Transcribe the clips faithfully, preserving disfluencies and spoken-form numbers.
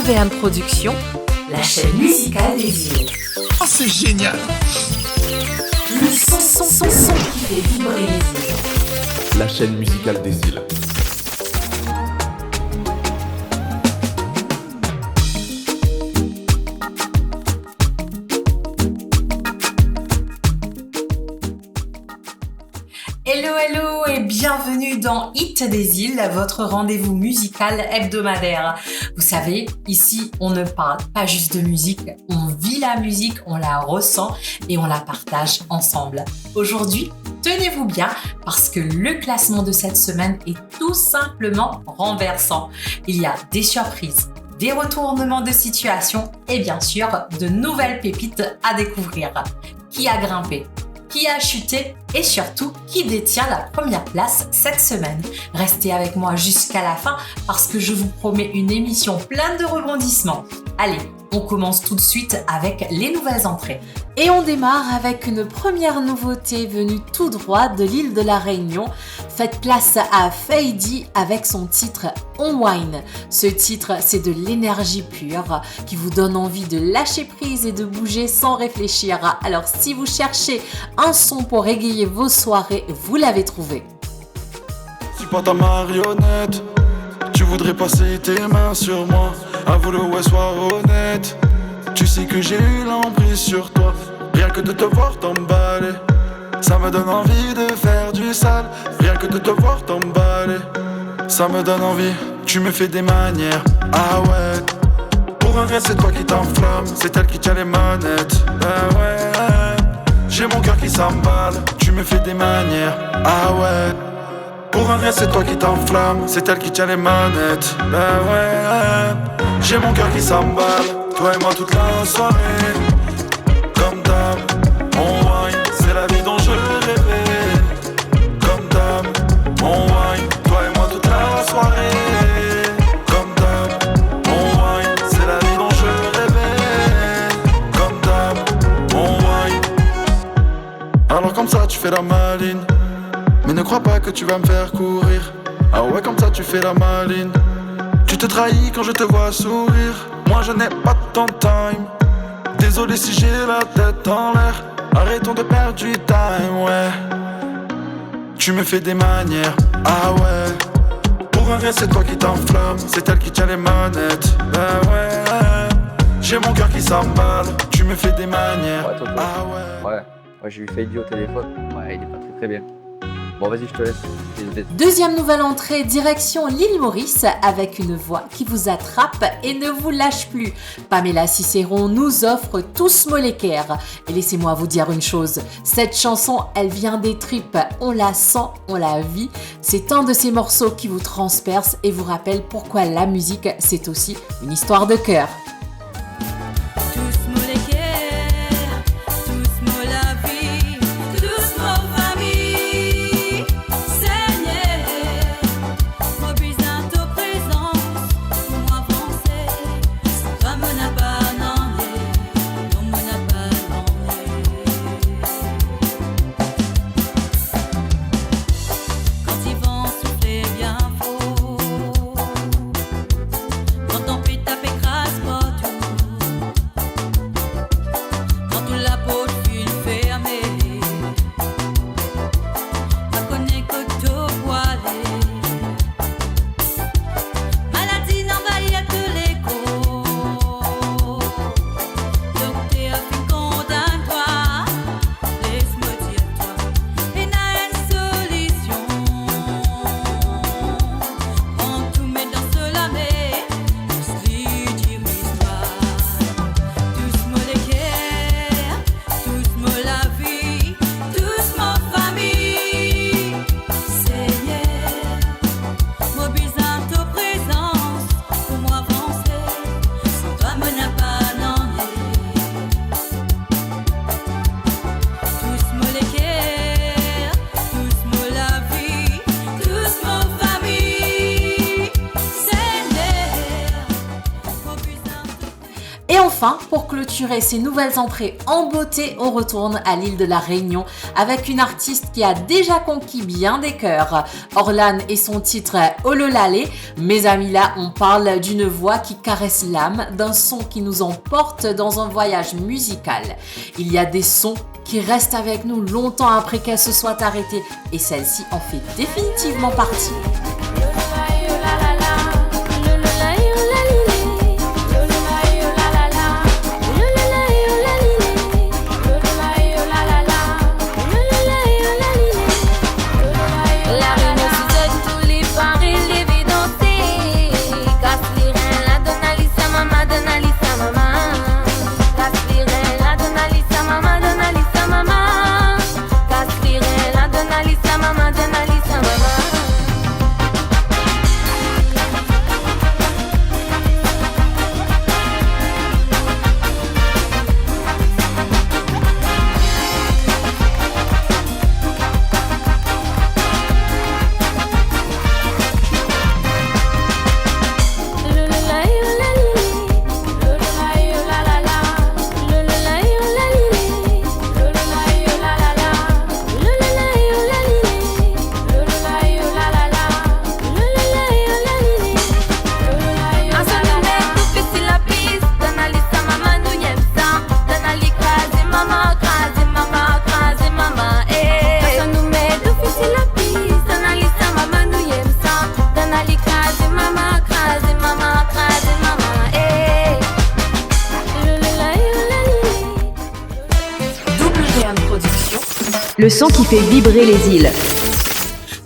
P M Productions, la chaîne musicale des îles. Oh, c'est génial ! Le son, son, son, son qui fait vibrer les îles. La chaîne musicale des îles. Hello, hello et bienvenue dans Hit des îles, votre rendez-vous musical hebdomadaire. Vous savez, ici, on ne parle pas juste de musique, on vit la musique, on la ressent et on la partage ensemble. Aujourd'hui, tenez-vous bien parce que le classement de cette semaine est tout simplement renversant. Il y a des surprises, des retournements de situation et bien sûr de nouvelles pépites à découvrir. Qui a grimpé ? Qui a chuté ? Et surtout, qui détient la première place cette semaine ? Restez avec moi jusqu'à la fin parce que je vous promets une émission pleine de rebondissements. Allez, on commence tout de suite avec les nouvelles entrées. Et on démarre avec une première nouveauté venue tout droit de l'île de la Réunion. Faites place à Fady avec son titre On Wine. Ce titre, c'est de l'énergie pure qui vous donne envie de lâcher prise et de bouger sans réfléchir. Alors, si vous cherchez un son pour égayer vos soirées, vous l'avez trouvé. Suis pas ta marionnette. Tu voudrais passer tes mains sur moi, avouer, ouais, sois honnête. Tu sais que j'ai eu l'emprise sur toi. Rien que de te voir t'emballer, ça me donne envie de faire du sale. Rien que de te voir t'emballer, ça me donne envie. Tu me fais des manières, ah ouais. Pour un rien, c'est toi qui t'enflamme, c'est elle qui tient les manettes. Ben ouais, j'ai mon cœur qui s'emballe. Tu me fais des manières, ah ouais. Pour un rien, c'est toi qui t'enflamme, c'est elle qui tient les manettes. Ben ouais, j'ai mon cœur qui s'emballe. Toi et moi toute la soirée. Comme d'hab, on wine, c'est la vie dont je rêvais. Comme d'hab, on wine, toi et moi toute la soirée. Comme d'hab, on wine, c'est la vie dont je rêvais. Comme d'hab, on wine. Alors comme ça tu fais la maline, mais ne crois pas que tu vas me faire courir. Ah ouais, comme ça tu fais la maline. Tu te trahis quand je te vois sourire. Moi je n'ai pas ton time. Désolé si j'ai la tête en l'air. Arrêtons de perdre du time, ouais. Tu me fais des manières, ah ouais. Pour un rien, c'est toi qui t'enflamme, c'est elle qui tient les manettes. Ben ouais. J'ai mon cœur qui s'emballe, tu me fais des manières, ouais, toi, toi. Ah ouais. Ouais. Moi, j'ai eu Fady au téléphone. Ouais, il est pas très, très bien. Bon, vas-y, je te laisse. Bisous, bisous. Deuxième nouvelle entrée, direction l'île Maurice, avec une voix qui vous attrape et ne vous lâche plus. Pamela Cicéron nous offre Tous mo leker. Et laissez-moi vous dire une chose, cette chanson, elle vient des tripes. On la sent, on la vit. C'est un de ces morceaux qui vous transperce et vous rappelle pourquoi la musique, c'est aussi une histoire de cœur. Tous mo leker, tous mo lavi, tous mo fami, Segner, mo bizin to prezans pou mo avanse. Twa mo napa nanye, non mo napa nanye. Kan divan soufle bien for, kan tanpet tape kraz mwa, Enfin, pour clôturer ces nouvelles entrées en beauté, on retourne à l'île de la Réunion avec une artiste qui a déjà conquis bien des cœurs. Orlane et son titre Ololale. Mes amis, là, on parle d'une voix qui caresse l'âme, d'un son qui nous emporte dans un voyage musical. Il y a des sons qui restent avec nous longtemps après qu'elles se soient arrêtées, et celle-ci en fait définitivement partie. W M Production. Le son qui fait vibrer les îles.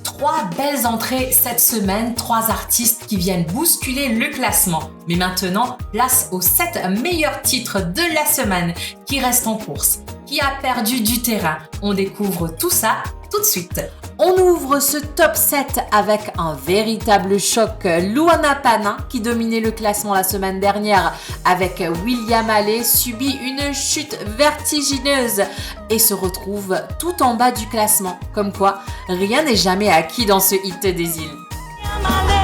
Trois belles entrées cette semaine, trois artistes qui viennent bousculer le classement. Mais maintenant, place aux sept meilleurs titres de la semaine qui restent en course, qui a perdu du terrain. On découvre tout ça tout de suite. On ouvre ce top sept avec un véritable choc. Luana Panin, qui dominait le classement la semaine dernière avec William Ale, subit une chute vertigineuse et se retrouve tout en bas du classement. Comme quoi, rien n'est jamais acquis dans ce hit des îles. William Ale,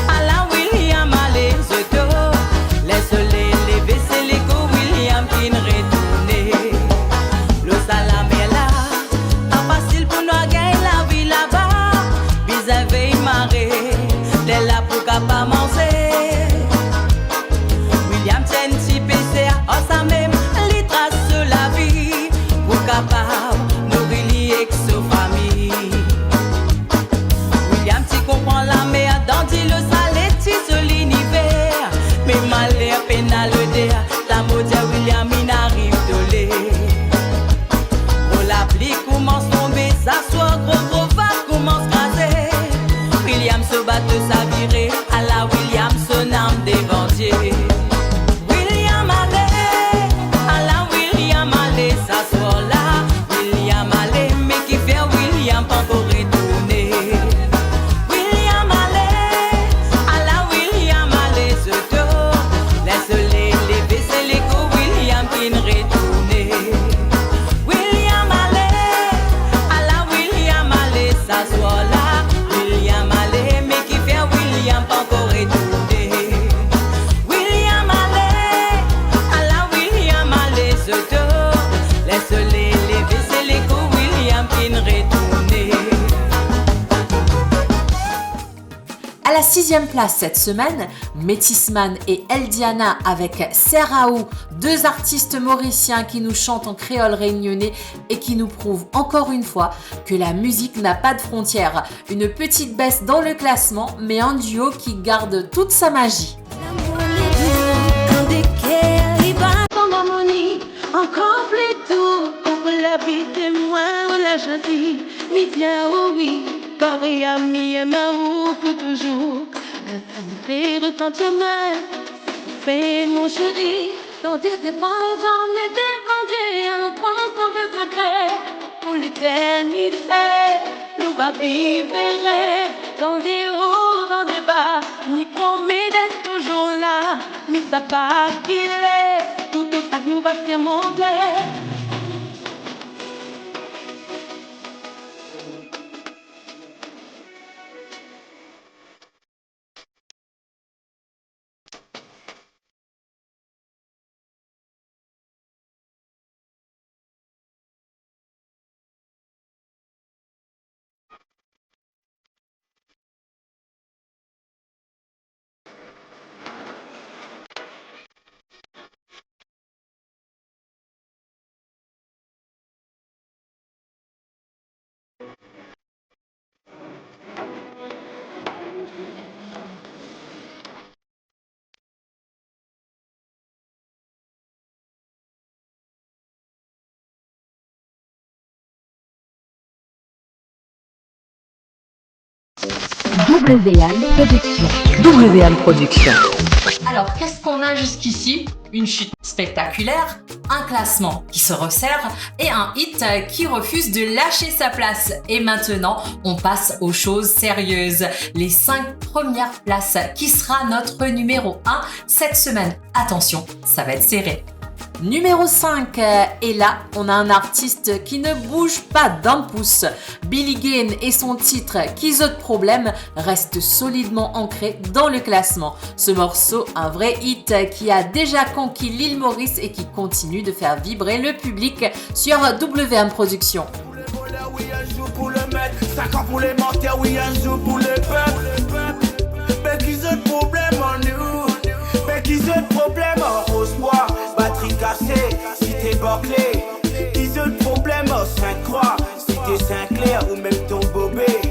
ala William Ale, zot o. Les sole leve, se lekor William finn retourne. Lor sa lamer la, pa fasil pou nou gagn lavi laba. Bizin vey mare, lerla pou kapav manze. William ti enn ti peser, ar samem li tras so lavi pou kapav nouri li ek so fami. William ti konpran lamer dan dilo sale ti so liniver, me maler pena loder, lamor dir William inn ariv tole. Gro lapli koumans tonbe, sa swar gro gro vag koumans kraze. William so bato savire, ala William so nam devan Die. William Ale, ala William Ale, sa swar la, William Ale, me kifer William pankor retourne? William Ale, ala William Ale, zot o. Les sole leve, se lekor William finn retourne. William Ale, ala William Ale, sa swar la, William Ale, me kifer William pankor retourne? William Ale, ala William Ale, zot o. Les sole leve, se lekor William finn retourne. À la sixième place cette semaine, Métis Man et Eldiana avec Serre a ou, deux artistes mauriciens qui nous chantent en créole réunionnais et qui nous prouvent encore une fois que la musique n'a pas de frontières. Une petite baisse dans le classement, mais un duo qui garde toute sa magie. Lamour li doux, kan de ker li bat an armoni, ankor pli dou, pou lavi de mwa ou la zwazi, mi bien ou wi, pare a mi ema ou pou touzour. Fer retantir mwa, fer mon seri, dan tes bras, on est défendu, on prend ton regret. Pou leternite, nou va viv ere, dan lao, dan laba, nou promet d'être toujours là, mi sa pa kile, tou, tou sa nou va sirmonte. W M Production. W M Production. Alors, qu'est-ce qu'on a jusqu'ici ? Une chute spectaculaire, un classement qui se resserre et un hit qui refuse de lâcher sa place. Et maintenant, on passe aux choses sérieuses. Les cinq premières places, qui sera notre numéro un cette semaine ? Attention, ça va être serré. Numéro cinq, euh, et là, on a un artiste qui ne bouge pas d'un pouce. Billy Gane et son titre Ki zot problem reste solidement ancré dans le classement. Ce morceau, un vrai hit qui a déjà conquis l'île Maurice et qui continue de faire vibrer le public sur W M Productions. Pou le voler, wi, enn zour pou le met. Satan pou le manter, wi, enn zour pou le pep. Be ki zot problem an nou? Be ki zot problem an Rose Bois, batri kase, site Barclay? Ki zot problem an Sinte Krwa, site Sinte Kler ou mem Tombeau Bay?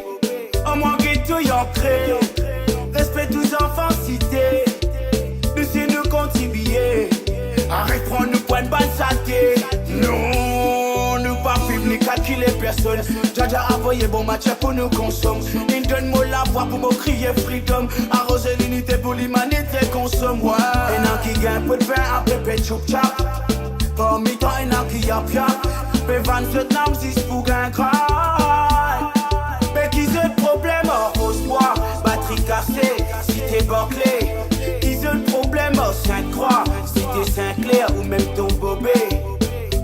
Omwin get tou ankre. Respe tou zanfan site. Nou si nou kontribie. Aret pran nou pou enn bann sate. Non, nou pa fim ni kalkile personn. Djadja avoye bon mater pou nou konsom. Inn donn mo lavwa pou mo kriye freedom. Aroze linite pou limanite konsom, wi. Ena ki gagn pot vin, ape pe tchouptchap. Parmi tan ena ki yap yap, pe vann zot nam zis pou gagn gras. Be ki zot problem an Rose Bois, batri kase, site Barclay? Ki zot problem an Sinte Krwa, site Sinte Kler ou mem Tombeau Bay?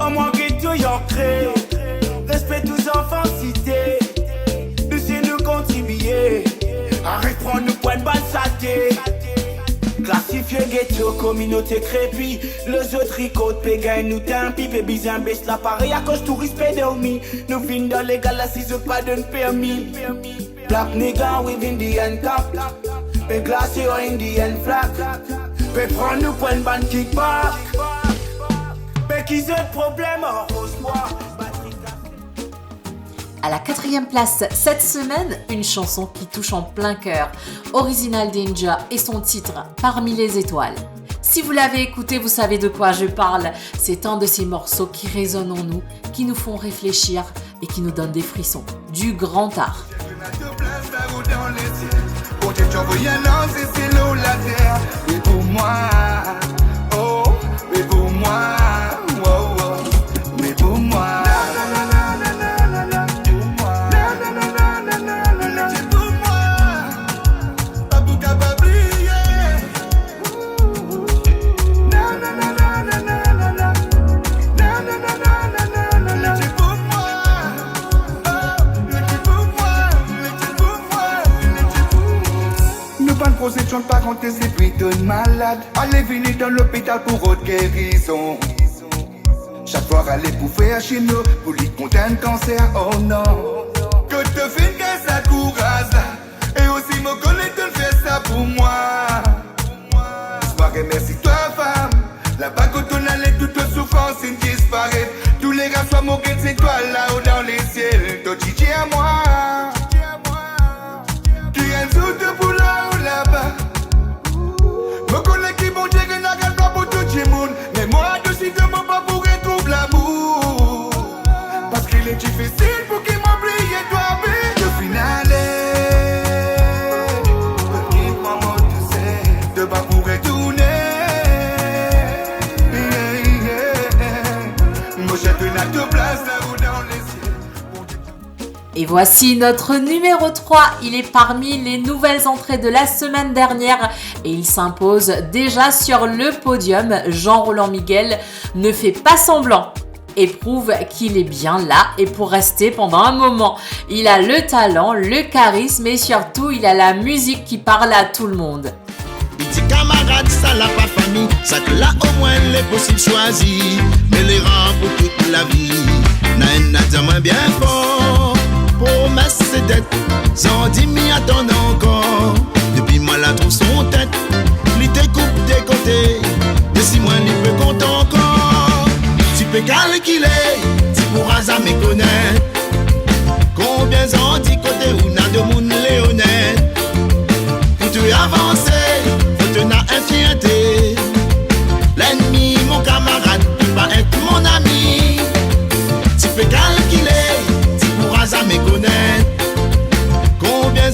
Omwin get tou ankre. Respe tou zanfan site. Nou si nou kontribie. Aret pran nou pou enn bann sate. Klasifie geto, kominote krepi. Lezot rikord pe gagn nou tanpi, pe bizin bes laparey akoz touris pe dormi. Nou vinn dan legal la si zot pa donn permi. Black nigga, we vin di enn kap. Pe glase or Indian flag. Pe pran nou pou enn bann kickback. Be ki zot problem an Rose Bois, batri kase. À la quatrième place cette semaine, une chanson qui touche en plein cœur. Original Danger et son titre Parmi les étoiles. Si vous l'avez écouté, vous savez de quoi je parle. C'est un de ces morceaux qui résonnent en nous, qui nous font réfléchir et qui nous donnent des frissons. Du grand art. Bondie, t'as envoyé un ange ici sur la terre. Mais pour moi, oh, mais pour moi, oh, oh, mais pour moi. Pour moi, pa pou kapav bliye. Nou bann prozesion parantez, li plito malad. Ale vini dan lopital pou rod gerizon. Sak fwa ale pou fer chimio, pou lit kont enn kanser, oh non. Kot to finn gagn sa kouraz la? E osi mo kone to'nn fer sa pou mwa. Zis mwa remersi twa, fam. Laba kot to'nn ale, tou to soufrans inn disparet. Tou le ra swa mo gete zetwal lao dan lesiel, to ti dir mwa ki enn zour to pou la ou laba. Mo kone ki Bondie ena enn plan pou tou dimoun, me mwa de sito mo pa pou retrouv lamour. Paski li difisil pou ki mo bliye twa, be to finn ale. Kit mwa mo tousel, to pa pou retourne. Yeah, yeah. Mo cher, to ena to plas lao dan lesiel. Et voici notre numéro trois. Il est parmi les nouvelles entrées de la semaine dernière et il s'impose déjà sur le podium. Jean-Roland Miguel ne fait pas semblant et prouve qu'il est bien là et pour rester pendant un moment. Il a le talent, le charisme et surtout, il a la musique qui parle à tout le monde. Li dir kamarad, sa la pa fami, sak la omwin li posib swazi, me li rann pou tout lavi. Na enn a dir mwa bien for, promes se det, Zandy mi atann ankor. Depi mwa la trouv son tet, li te koup de kote, me si mwa li pe kont ankor. Ti pe kalkile, ti pou zame kone. Konbien Zandy kote ou ena de moun leonet? Pou to avanse, fo to ena enn fierte. Lennmi, mo kamarad, pe pa et mo ami. Ti pe kalkile, ti pou zame kone. Konbien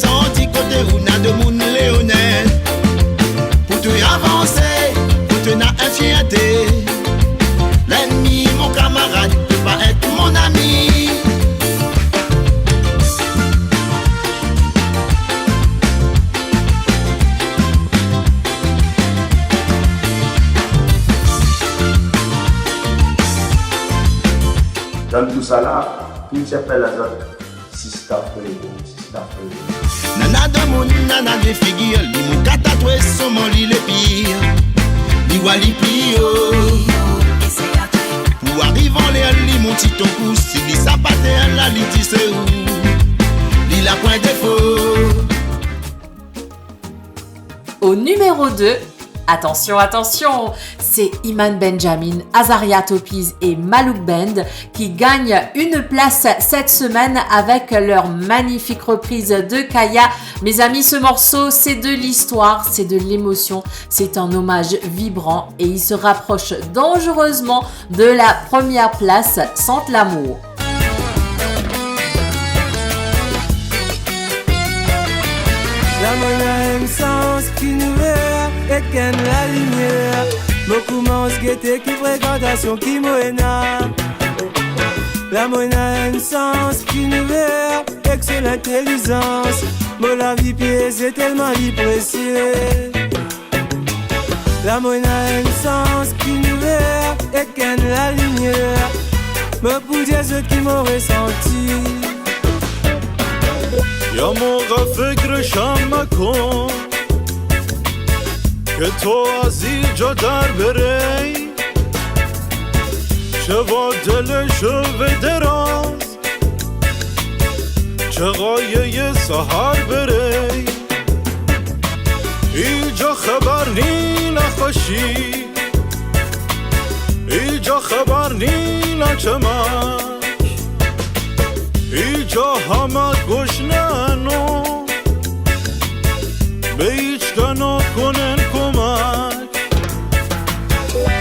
Tousala, pou ti apel azot, sista frero, sista frero. Nana de moun, nana de figir, li mouka tatwe so mo li lepir. Li wa li pli o. Pou ariv anler, li mont si to kou, si li sa pa te la, li ti se ou. Li la pwin defo. Au numéro deux, attention, attention, c'est Iman Benjamin, Azaria Topiz et Malouk Band qui gagnent une place cette semaine avec leur magnifique reprise de Kaya. Mes amis, ce morceau, c'est de l'histoire, c'est de l'émotion, c'est un hommage vibrant et il se rapproche dangereusement de la première place, Sant Lamour. La mo ena enn sans ki nouver ek enn lalimier. Mo koumans gete ki frekantasion ki mo ena. La mo ena enn sans ki nouver ek so lintelizans. Mo lavi pli eze telman li presie. La mo ena enn sans ki nouver ek enn lalimier. Mo pou dir zot ki mo resanti. Ya mo ra fikr sham makon ke to aziz jo dar berey. Sheva dele shove deraz. Chera ye ye sahar berey. Ija xabar ni naxoshi, ija xabar ni nachamak. Ija hama gushnano, be hich kano konen komak.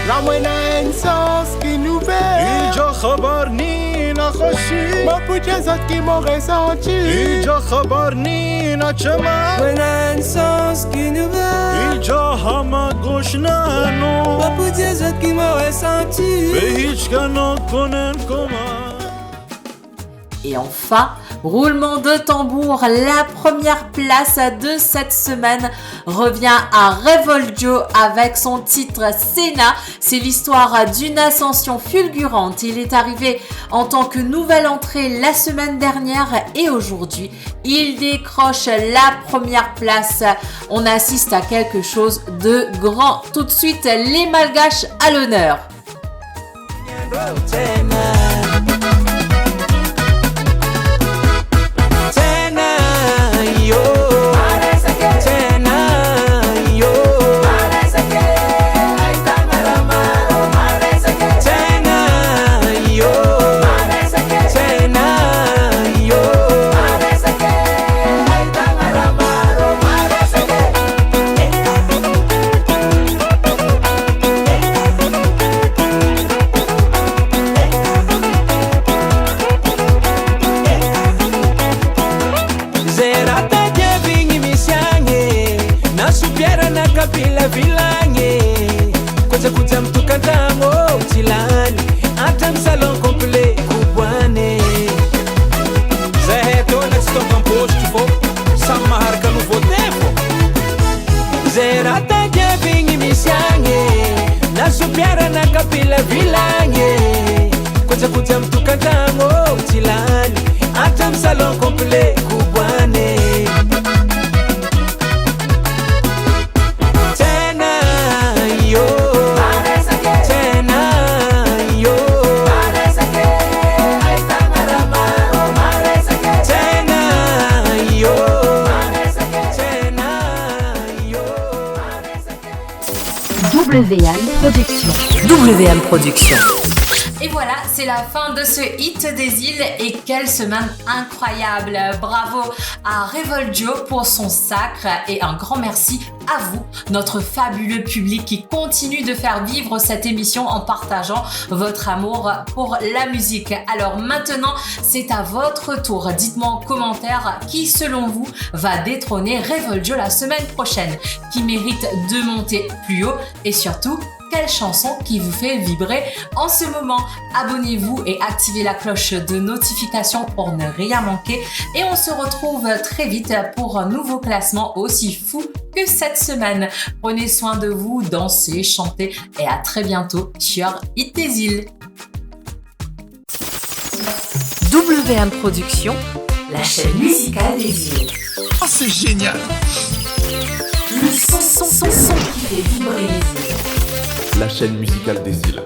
La mo ena enn sans ki nouver. Ija xabar ni naxoshi. Mo pou dir zot ki mo resanti. Ija xabar ni nachamak. Mo ena enn sans ki nouver. Ija hama gushnano. Mo pou dir zot ki mo resanti. Be hich kano konen komak. Et enfin, roulement de tambour, la première place de cette semaine revient à Revoltio avec son titre Sena. C'est l'histoire d'une ascension fulgurante. Il est arrivé en tant que nouvelle entrée la semaine dernière et aujourd'hui, il décroche la première place. On assiste à quelque chose de grand. Tout de suite, les Malgaches à l'honneur. Zera ta dia vini misiange, na supiera na kapila vilange. Kudza kudza mtu kantango tilani, atam salon komple kubwane. Zeheto na ti tonkan post fo, sa mahar ka nouvo tempo. Zera ta dia vini misiange, na supiera na kapila vilange. Kudza kudza mtu kantango tilani, atam salon komple kubwane. Tena yo, tena yo, tena yo, tena yo. W M Production. W M Production. Et voilà, c'est la fin de ce Hit des Îles. Et quelle semaine incroyable. Bravo à Revoltio pour son sacre et un grand merci à vous, notre fabuleux public qui continue de faire vivre cette émission en partageant votre amour pour la musique. Alors maintenant, c'est à votre tour. Dites-moi en commentaire qui, selon vous, va détrôner Revoltio la semaine prochaine, qui mérite de monter plus haut et surtout, quelle chanson qui vous fait vibrer en ce moment. Abonnez-vous et activez la cloche de notification pour ne rien manquer. Et on se retrouve très vite pour un nouveau classement aussi fou que cette semaine. Prenez soin de vous, dansez, chantez et à très bientôt sur Hit des Îles. Verne Production, la chaîne musicale des îles. Oh, c'est génial. Le son, son, son, son qui fait vibrer les îles. La chaîne musicale des îles.